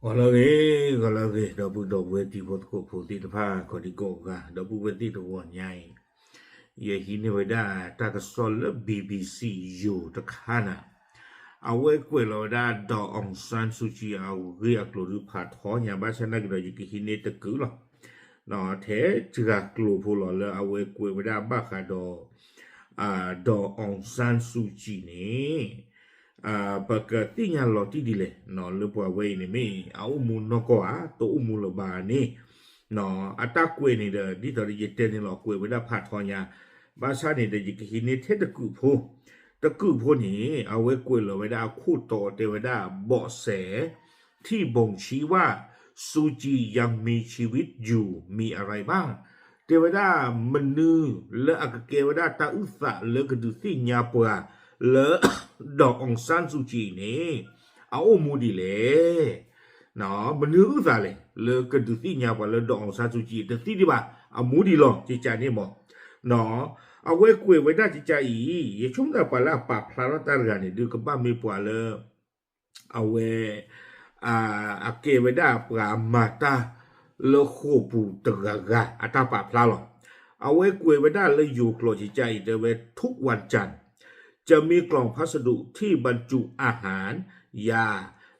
ဂီၤလၢအဂ့ၤ, ဂီၤလၢအဂ့ၤ, ဒီပုၢ်ဒီဝဲၢ်တံၤဖိသကိးဖိသ့ၣ်တဖၣ် ကိးဒံကိးဂၤ, ဒီပုၢ်ဝဲၢ်သ့ၣ်တဂီၤညါအံၤ, ယဟံးန့ၢ်ဝဲဒၣ်တၢ်ကစီၣ်လၢ B B C ယိၤတခါန့ၣ်, အဝဲကွဲးလီၤဝဲဒၣ် ဒေါ်အောင်ဆန်းစုကြည် အဂ့ၢ်အကျိၤဒုးဖးထီညါ ဘၣ်ဆၣ်နာ်က့ဒီး ယကဟံးန့ၢ်တကုာ်လီၤ. ထဲစှၤကျိၤဖိလီၤ လၢအဝဲကွဲးဝဲဒၣ်ဘၣ်ဃးဒီး ဒေါ်အောင်ဆန်းစုကြည်န့ၣ် ပကသ့ၣ်ညါလီၤတံၢ်ဒ်လဲၣ် လၢပှၤဝဲအံၤန့ၣ်မ့ၢ် အအိၣ်မူနီၢ်ကီၢ်ဧါ တအိၣ်မူလၢၤဘၣ်န့ၣ်, အတၢ်ကွဲးန့ၣ်ဒီး ဒ်သိးဒီးယတဲန့ၣ်လီၤ ကွဲးဝဲဒၣ်ဖးထီညါ, ဘၣ်ဆၣ်န့ၣ်ဒီး ယကဟံးန့ၢ်ထဲတကုာ်ဖိ, တကုာ်ဖိန့ၣ် အဝဲကွဲးလီၤဝဲဒၣ်အခိၣ်တီတဲဝဲဒၣ် เบาะแสที่บ่งชี้ว่า ซูจียังมีชีวิตอยู่มีอะไรบ้าง တဲဝဲဒၣ် မနုၤလၢအကကဲဝဲဒၣ်တၢ်အုၣ်သးလၢကဒုးသ့ၣ်ညါပှၤလၢ ဒေါ်အောင်ဆန်းစုကြည် န့ၣ် အအိၣ်မူဒ်လဲၣ်. မနုၤအုၣ်သးလဲၣ် လၢကဒုးသ့ၣ်ညါပှၤလၢ ဒေါ်အောင်ဆန်းစုကြည် တသံဒံးဘၣ် အမူဒံးလီၤ ကကန့ၣ်မး. အဝဲကွဲးဝဲဒၣ်ကကအံၤ ယဆိကမိၣ်သးပှၤလၢအပာ်ဖျါထီၣ်တၢ်တဂၤန့ၣ် ဒုးကဘၣ်မ့ၢ်ပှၤလၢ အဝဲ အကဲဝဲဒၣ်ပှၤမၤတၢ်လၢဃိာ်ပူၤတဂၤဂၤအတၢ်ပာ်ဖျါလီၤ. အဝဲကွဲးဝဲဒၣ်လၢယိၤကျိာ်ကကအံၤ တဲဝဲ ทุกวันจันทร์ จะมีกล่องพัสดุที่บรรจุอาหาร ยา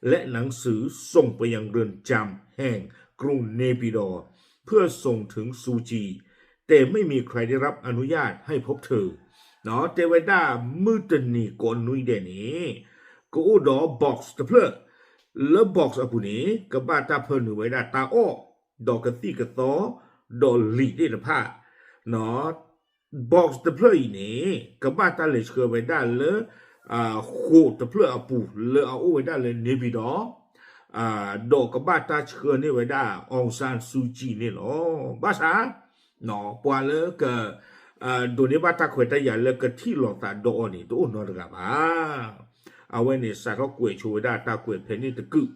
และหนังสือส่งไปยังเรือนจำแห่งกรุงเนปิดอร์ เพื่อส่งถึงซูจี แต่ไม่มีใครได้รับอนุญาตให้พบเธอ တဲဝဲဒၣ် မုၢ်တနံၤကိးနွံဒဲးန့ၣ် ကအိၣ်ဒီး box တဖျၢၣ်, လၢ box အပူၤန့ၣ် ကဘၣ်တၢ်ဖၢနုာ်ဝဲဒၣ်တၢ်အီၣ်, ဒီးကသံၣ်ကသီ, ဒီးလံာ်သ့ၣ်တဖၣ် box တဖျၢၣ်အံၤန့ၣ် ကဘၣ်တၢ်လဲၤဆှၢဝဲဒၣ်လၢ ဃိာ်တဖျၢၣ်အပူၤ လၢအအိၣ်ဝဲဒၣ်လၢ နေပြည်တော် ဒီးကဘၣ်တၢ်ဆှၢန့ၢ်ဝဲဒၣ် အောင်ဆန်းစုကြည် န့ၣ်လီၤ. ဘၣ်ဆၣ် ပှၤလၢက ဒိးန့ၢ်ဘၣ်တၢ်ခွဲးတၢ်ယာ်လၢကထံၣ်လိာ်သးဒီးအီၤန့ၣ် တအိၣ်နီတဂၤဘၣ်. အဝဲန့ၣ်စးထီၣ်ကွဲးဆိဝဲဒၣ်တၢ်ကွဲးဖဲန့ၣ်တကုာ်,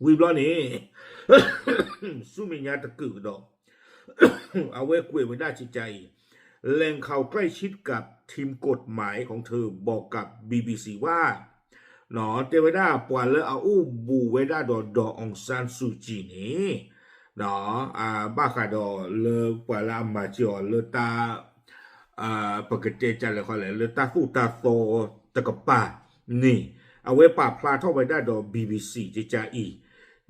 ဝံၤဘျီန့ၣ် ဆူမဲာ်ညါတကုာ်ကဒီး အဝဲကွဲးဝဲဒၣ်ကကအံၤ แหล่งข่าวใกล้ชิดกับทีมกฎหมายของเธอบอกกับ BBC ว่า တဲဝဲဒၣ် ပှၤလၢအအိၣ်ဘူးဝဲဒၣ်ဒီး ဒေါ်အောင်ဆန်းစုကြည် န့ၣ် ဘၣ်ဃးဒီးလၢပှၤလၢအမၤစၢၤအီၤလၢတၢ် ပကတဲကလဲာ်ဃီလဲၣ် လၢတၢ်သိၣ်တၢ်သီတကပၤန့ၣ် အဝဲပာ်ဖျါထီၣ်ဝဲဒၣ်ဒီး BBC ကကအံၤ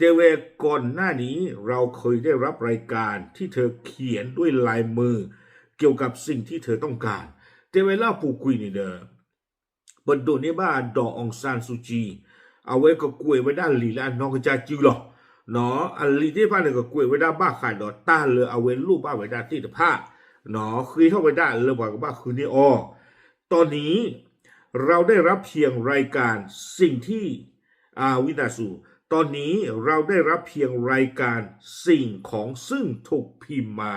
တဲဝဲ ก่อนหน้านี้เราเคยได้รับรายการที่เธอเขียนด้วยลายมือ เกี่ยวกับสิ่งที่เธอต้องการ တဲဝဲလၢအပူၤကွံာ်န့ၣ်ဒီး ပဒိးန့ၢ်ဘၣ် ဒေါ်အောင်ဆန်းစုကြည် အဝဲကကွဲးဝဲဒၣ်လံာ်လၢအနီၢ်ကစၢ်စုလီၤ. အလံာ်သ့ၣ်တဖၣ်န့ၣ် ကကွဲးဝဲဒၣ်ဘၣ်ဃးဒီးတၢ်လၢအဝဲလိၣ်ဘၣ်ဝဲဒၣ်သ့ၣ်တဖၣ် ဃ့ထီၣ်ဝဲဒၣ်လၢပှၤကဘၣ်ဃုန့ၢ်အီၤ ตอนนี้เราได้รับเพียงรายการสิ่งที่ ဝံသးစူၤ ตอนนี้เราได้รับเพียงรายการสิ่งของซึ่งถูกพิมพ์มา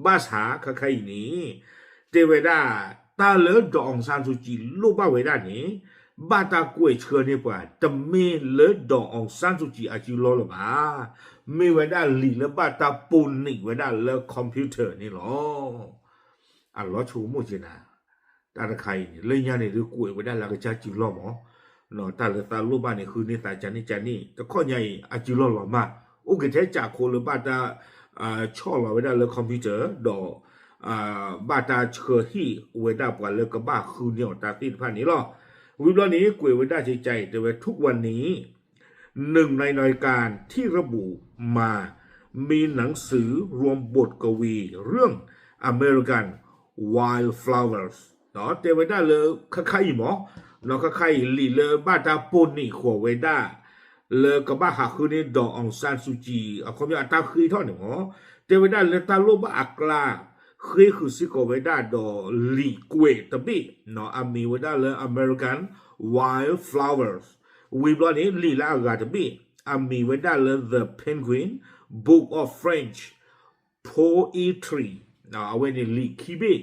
ဘၣ်ဆၣ်ခဲခါအံၤန့ၣ် တဲဝဲဒၣ် တၢ်လၢ ဒေါ်အောင်ဆန်းစုကြည် လိၣ်ဘၣ်ဝဲဒၣ်န့ၣ် ဘၣ်တၢ်ကွဲးဆှၢန့ၢ်ပှၤ တမ့ၢ်လၢ ဒေါ်အောင်ဆန်းစုကြည် အစုလီၢ်လၢၤဘၣ်. မ့ၢ်ဝဲဒၣ်လံာ်လၢဘၣ်တၢ်ပိာ်နံၤဝဲဒၣ်လၢ computer န့ၣ်လီၤ. အလီၤဆိကမိၣ်က့ၤနၤ တၢ်တခါအံၤန့ၣ် လၢညါန့ၣ်ဒုးကွဲးဝဲဒၣ်လၢအကစၢ်စုလီၢ်မး, တၢ်လၢသးလိၣ်ဘၣ်န့ၣ် ဃုန့ၢ်သးကန့ၣ်ကန့ၣ် တခီညါအံၤ အစုလီၢ်လီၤမၢ်, အိၣ်က့ၤထဲကးခိလၢဘၣ်တၢ် ဆီၣ်လီၤဝဲဒၣ်လၢ computer ဒီး ဘၣ်တၢ်ဆှၢဟံၣ်ဝဲဒၣ်ပှၤလၢကဘၣ်ဃုန့ၢ်အီၤတၢ်သ့ၣ်တဖၣ်န့ၣ်လီၤ. ဝံၤဘျီန့ၣ် ကွဲးဝဲဒၣ်ကကအံၤ တဲဝဲ ทุกวันนี้ หนึ่งในรายการที่ระบุมา มีหนังสือรวมบทกวีเรื่อง American Wildflowers တဲဝဲဒၣ်လၢ ခဲခါအံၤမး, ခဲခါအံၤလံာ်လၢဘၣ်တၢ်ပိာ်နံၤဃီၤဝဲဒၣ် လၢကဘၣ်ဟးဃုန့ၢ် ဒေါ်အောင်ဆန်းစုကြည် အခီပညီအတၢ်ဃ့ထီၣ်န့ၣ်မး, တဲဝဲဒၣ်လၢတၢ်လိၣ်ဘၣ်အကျါ ဃ့ဃုာ်စ့ၢ်ကီးဝဲဒၣ်ဒီးလံာ်ကွဲးတဘ့ၣ် အမံၤဝဲဒၣ်လၢ American Wildflowers ဝံၤဘျီန့ၣ် လံာ်လၢအဂၤတဘ့ၣ် အမံၤဝဲဒၣ်လၢ The Penguin Book of French Poetry အဝဲန့ၣ်လံာ်ခံဘ့ၣ်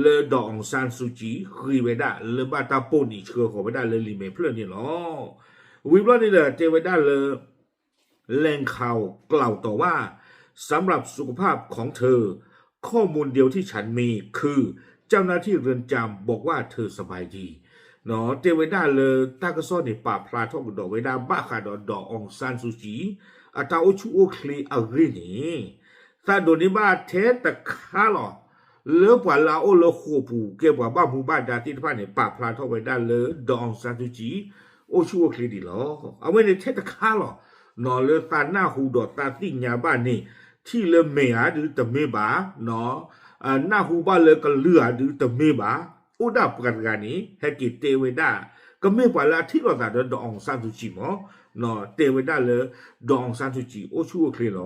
လၢ ဒေါ်အောင်ဆန်းစုကြည် ဃ့ဝဲဒၣ် လၢဘၣ်တၢ်ပိာ်နံၤဆှၢဃီၤဝဲဒၣ်လၢလံာ်မဲာ်ဖျၢၣ်န့ၣ်လီၤ. ဝံၤဘျီန့ၣ်ဒီး တဲဝဲဒၣ်လၢ แหล่งข่าวกล่าวต่อว่า สำหรับสุขภาพของเธอ ข้อมูลเดียวที่ฉันมีคือเจ้าหน้าที่เรือนจำบอกว่าเธอสบายดี တဲဝဲဒၣ်လၢတၢ်ကစီၣ်န့ၣ် ပာ်ဖျါထီၣ်ကဒီးဝဲဒၣ်ဘၣ်ဃးဒီး ဒေါ်အောင်ဆန်းစုကြည် အတၢ်အိၣ်ဆူၣ်အိၣ်ချ့အဂ့ၢ်န့ၣ် သးဒိးန့ၢ်ဘၣ်ထဲတခါလီၤ. လၢပှၤလၢအအိၣ်လၢဃိာ်ပူၤ ကဲပှၤဘၣ်မူဘၣ်ဒါသ့ၣ်တဖၣ်န့ၣ် ပာ်ဖျါထီၣ်ဝဲဒၣ်လၢ ဒေါ်အောင်ဆန်းစုကြည် အိၣ်ဆူၣ်အိၣ်ချ့ဒံးလီၤ. အဝဲန့ၣ်ထဲတခါလီၤ. လၢသးနၢ်ဟူဒီးသးသ့ၣ်ညါဘၣ်န့ၣ် ထံၣ်လၢမဲာ်ဧါဒုးတမ့ၢ်ဘၣ်, နၢ်ဟူဘၣ်လၢကလုၢ်ဧါဒုးတမ့ၢ်ဘၣ်, အိၣ်ဒၣ်ပှၤတဂၤန့ၣ် ဟဲက့ၤတဲဝဲဒၣ် ကမ့ၢ်ပှၤလၢအထံၣ်လိာ်သးဒီး ဒေါ်အောင်ဆန်းစုကြည်မး, တဲဝဲဒၣ်လၢ ဒေါ်အောင်ဆန်းစုကြည် အိၣ်ဆူၣ်အိၣ်ချ့လီၤ.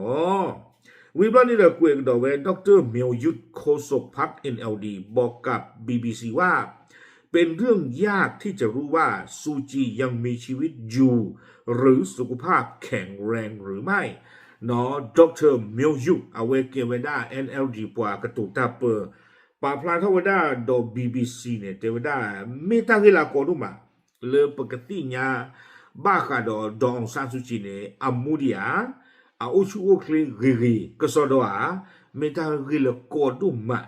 ဝံၤဘျီန့ၣ်ဒီးကွဲးကဒီးဝဲ ดอกเตอร์ เมียวหยุด โฆษกพรรค เอ็นแอลดี บอกกับ บีบีซี ว่า เป็นเรื่องยากที่จะรู้ว่า ซูจี ยังมีชีวิตอยู่ หรือสุขภาพแข็งแรงหรือไม่ เนาะ ดอกเตอร์ เมียวหยุด အဝဲကဲဝဲဒၣ် เอ็นแอลดี ပှၤကတိၤတၢ်ပၢ ပာ်ဖျါထီၣ်ဝဲဒၣ်ဒီး BBC န့ၣ် တဲဝဲဒၣ် မ့ၢ်တၢ်ဂ့ၢ်လၢအကီဒိၣ်မး လၢပကသ့ၣ်ညါ ဘၣ်ဃးဒီး ဒေါ်အောင်ဆန်းစုကြည် န့ၣ် အမူဒံးဧါ, အအိၣ်ဆူၣ်အိၣ်ချ့ဂ့ၤဂ့ၤကစီဒီဧါ, မ့ၢ်တၢ်ဂ့ၢ်လၢကီဒိၣ်မး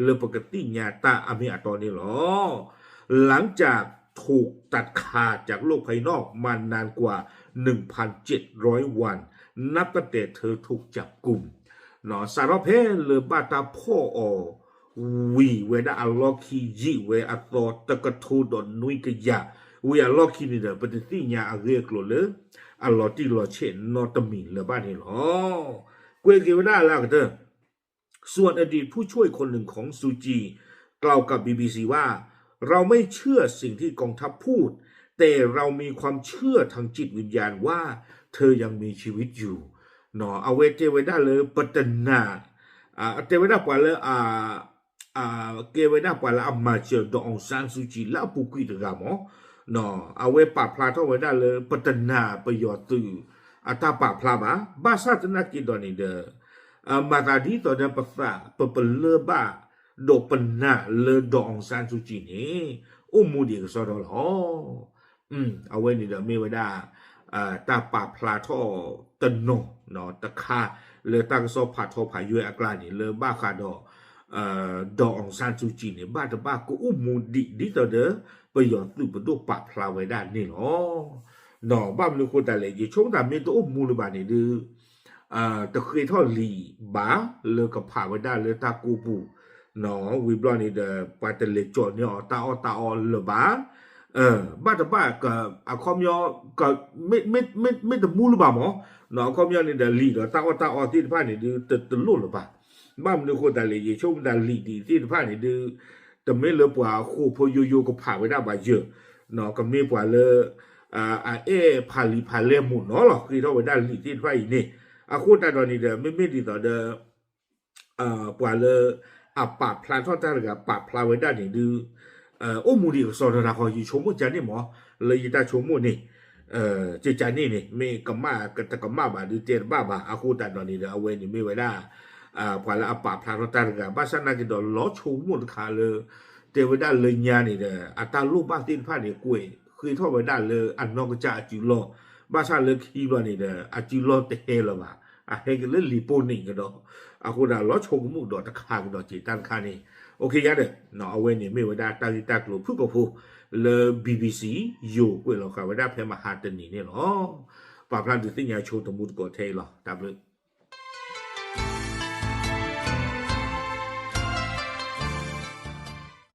လၢပကသ့ၣ်ညါတၢ်အမ့ၢ်အတီန့ၣ်လီၤ. หลังจากถูกตัดขาดจากโลกภายนอกมานานกว่า หนึ่งพันเจ็ดร้อยวัน นับตั้งแต่เธอถูกจับกุม စးထီၣ်ဖဲလၢဘၣ်တၢ်ဖီၣ်အီၤ ဝံၤဝဲဒၣ်အလီၢ်ခံ ယံာ်ဝဲအသီ တကထိဒီးနွံကယၤ ဝံၤအလီၢ်ခံန့ၣ်ဒီး ပတသ့ၣ်ညါအဂ့ၢ်အကျိၤလၢ အလီၤတံၢ်လီၤဆဲးနီတမံၤလၢၤဘၣ်န့ၣ်လီၤ. ကွဲးက့ၤဝဲဒၣ်လၢအကတၢၢ် ส่วนอดีตผู้ช่วยคนหนึ่งของซูจี กล่าวกับ บีบีซี ว่า เราไม่เชื่อสิ่งที่กองทัพพูด แต่เรามีความเชื่อทางจิตวิญญาณว่า เธอยังมีชีวิตอยู่ အဝဲတဲဝဲဒၣ်လၢပတနာ် တဲဝဲဒၣ်ပှၤလၢ ကဲဝဲဒၣ်ပှၤလၢအမၤစၢၤ ဒေါ်အောင်ဆန်းစုကြည် လၢအပူၤကွံာ်တဂၤမး, အဝဲပာ်ဖျါထီၣ်ဝဲဒၣ်လၢပတနာ်ပယီၤသုး အတၢ်ပာ်ဖျါဘၣ်, ဘၣ်ဆၣ်သနာ်က့ဒီးန့ၣ်ဒီး မၤသးဒ်သိးဒီးပသးပပလၢၢ်ဘၣ် ဒီးပနာ်လၢ ဒေါ်အောင်ဆန်းစုကြည် န့ၣ် အိၣ်မူဒံးကစီဒီလီၤ. အဝဲန့ၣ်ဒီးမ့ၢ်ဝဲဒၣ် တၢ်ပာ်ဖျါထီၣ်တနီၤတခါ လၢတၢ်ကစီၣ်ဖးထီဖးယွဲၢ်အကျါန့ၣ် လၢဘၣ်ဃးဒီး ဒေါ်အောင်ဆန်းစုကြည် န့ၣ် ဘၣ်တဘၣ်ကအိၣ်မူဒံး ဒ်သိးဒီး ပယီၤသုးပဒိၣ်ပာ်ဖျါဝဲဒၣ်န့ၣ်လီၤ. ဘၣ်မနုၤအဃိသတးလဲၣ် ယဆိကမိၣ်သးမ့ၢ်တအိၣ်မူလၢၤဘၣ်န့ၣ်ဒုး တဃ့ထီၣ်လံာ်ဘၣ် လၢကဖးဝဲဒၣ်လၢတၢ်ကိးပူၤ ဝံၤဘျီန့ၣ်ဒီး ပှၤတလဲၤကၠီၣ်န့ၢ်အီၤတၢ်အီၣ်တၢ်အီလၢၤဘၣ်, ဘၣ်တဘၣ် အခီပညီ မ့ၢ်တမူလၢၤဘၣ်မး, အခီပညီန့ၣ်ဒီး လံာ်ဒီးတၢ်အီၣ်တၢ်အီသ့ၣ်တဖၣ်န့ၣ်ဒုး တလိၣ်လၢၤဘၣ်. ဘၣ်မနုၤအဃိသတးလဲၣ် ယဆိကမိၣ်သးလံာ်ဒ်သ့ၣ်တဖၣ်န့ၣ်ဒုး တမ့ၢ်လၢပှၤဃိာ်ဖိယိယိကဖးဝဲဒၣ်ဘၣ်ယၢၢ်, ကမ့ၢ်ပှၤလၢ အအဲၣ်ဖးလံာ်ဖးလဲၢ်မုာ်နီၤလီၤ ဃ့ထီၣ်ဝဲဒၣ်လံာ်သ့ၣ်တဖၣ်အံၤန့ၣ်, အဃိသတးဒီးန့ၣ်ဒီး မ့မ့ၢ်ဒ်သိးဒီး ပှၤလၢ အပာ်ဖျါထီၣ်တၢ်တဂၤ ပာ်ဖျါဝဲဒၣ်န့ၣ်ဒုး အိၣ်မူဒံးကစီဒီတၢ်ဃီ ယဆိကမိၣ်ကန့ၣ်မး, လၢယတၢ်ဆိကမိၣ်န့ၣ် ကကန့ၣ်န့ၣ် မ့ၢ်ကမၣ်တကမၣ်ဘၣ်ဒုးတဲတဘၣ်ဘၣ်, အဃိသတးဒီးန့ၣ်ဒီး အဝဲန့ၣ်မ့ၢ်ဝဲဒၣ် ပှၤလၢအပာ်ဖျါထီၣ်တၢ်တဂၤ ဘၣ်ဆၣ်သနာ်က့ဒီး လီၤဆိကမိၣ်တခါလၢ တဲဝဲဒၣ်လၢညါန့ၣ်ဒီး အတၢ်လိၣ်ဘၣ်သ့ၣ်တဖၣ်န့ၣ် ကွဲးဃ့ထီၣ်ဝဲဒၣ်လၢအနီၢ်ကစၢ်အစုလီၢ်, ဘၣ်ဆၣ်လၢခံဘျီန့ၣ်ဒီး အစုလီၢ်တဟဲလၢၤဘၣ်, အဟဲက့ၤလၢလံာ်ပိၢ်န့ၣ်ကဒီး, အဃိဒၣ်လီၤဆိကမိၣ်ဒီးတခါကဒီးက့ၤတၢ်တခါန့ၣ်, အိၣ်ခ့ယါဒီး အဝဲန့ၣ်မ့ၢ်ဝဲဒၣ်တၢ်ဂ့ၢ်တၢ်ကျိၤဖုၣ်ကိာ်ဖိ လၢ BBC ယိၤကွဲးလီၤဃာ်ဝဲဒၣ်ဖဲမဟါတနံၤန့ၣ်လီၤ. ပာ်ဖျါဒုးသ့ၣ်ညါဆိတမူသကိးထဲအံၤလီၤ. တၢ်ဘျုး